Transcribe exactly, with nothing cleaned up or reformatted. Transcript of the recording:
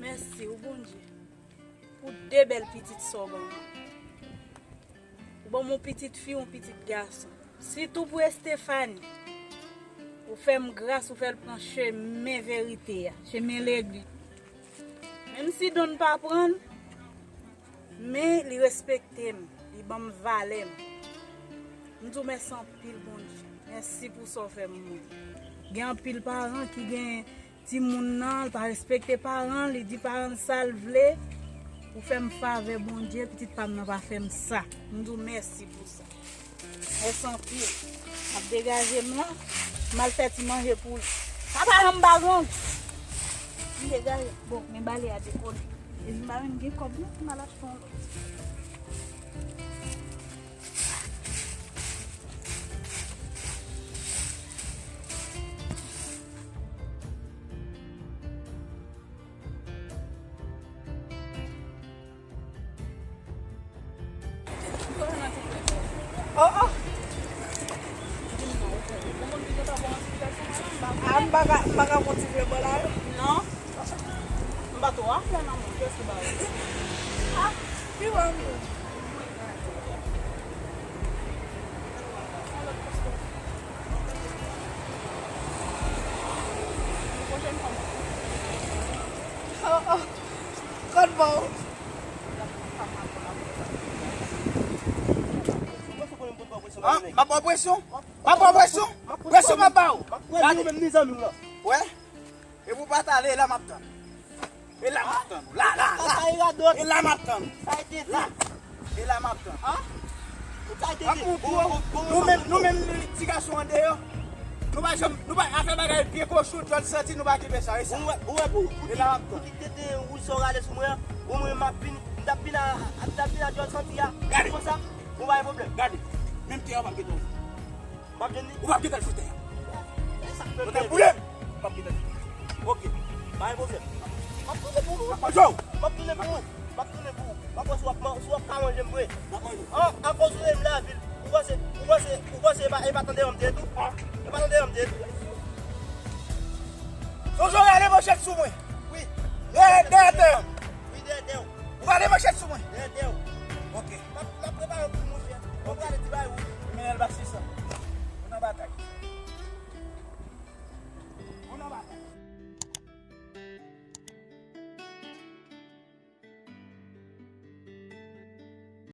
Mèsi, wi, Bondye, pou de bèl pitit sa w ban mwen. Ou ban m yon pitit fi, yon pitit gason. Sitou pou Estefani. Ou fè m gras, ou fè l pran chemen verite a, chemen legliz. Menm si Don pa pran l, men li respekte m, li ban m valè m. M di w mèsi anpil, Bondye. Mèsi pou sa w fè m, mwen. Gen anpil paran ki gen timoun nan, l pa respekte paran l, li di paran l sa l vle. Ou fè m favè, Bondye, pitit pa m nan pa fè m sa. M di w mèsi pou sa. Mèsi anpil. M ap degaje m la. M al fè ti manje pou li. Papa, janm pa gang. M degaje. Bon, men bale a dekole. E m pa menm gen kòb non pou m al achte yon lòt. Oh, oh. Ah, m pa ka, m pa ka kontinye bò la, wi. Non. M pa twa flè nan moun, kiyès ki ba ou? Ah, pi wè m. Oh, oh. Kot ba ou? Ah, m ap ba w presyon. M ap ba w presyon. Presyon m ap ba ou. Gade. Ou menm ni zanmi w la. Wè. Epi w pa t ale, e la m ap tann ou. E la m ap tann ou. La, la, la. E la m ap tann ou. La. E la m ap tann ou. An pou, pou, nou menm, nou menm ti gason andeyò. Nou pa janm, nou pa, afè bagay vye kochon, djòl santi, nou pa kenbe sa, e sa. Ou wè, ou wè pou, pou ti, pou ti tete wouj sa w rale sou mwen an, bon, mwen m ap vin, m t ap vin a, m t ap vin a djòl santi a. Gade. Konsa, bon, pa gen pwoblèm. Gade. Menm tè a w p ap gentan. M ap jwenn li? Ou p ap gentan jwenn tè a. E sa k fè m leve. Ou te boule? M ap gentan jwenn. Ok. Pa gen pwoblèm. M ap tounen pou ou. M ap tounen pou ou. M ap tounen pou ou. M ap tounen pou ou. M ap wè si w ap man-, si w ap ka manje m vre. M ap manje. An, akoz ou renmen lavil. Ou panse, ou panse, ou panse e pa, e pa tande yon m te tou? E pa tande yon m te tou? Sonje w rale manchèt sou mwen. Wi. Dèyè, dèyè tè a. Wi, dèyè tè w. Ou rale manchèt sou mwen. Dèyè tè w. Ok. M ap, m ap prepare pou mouche. Ou prale ti bay ou. Men el ba six cents. Nou nan batay.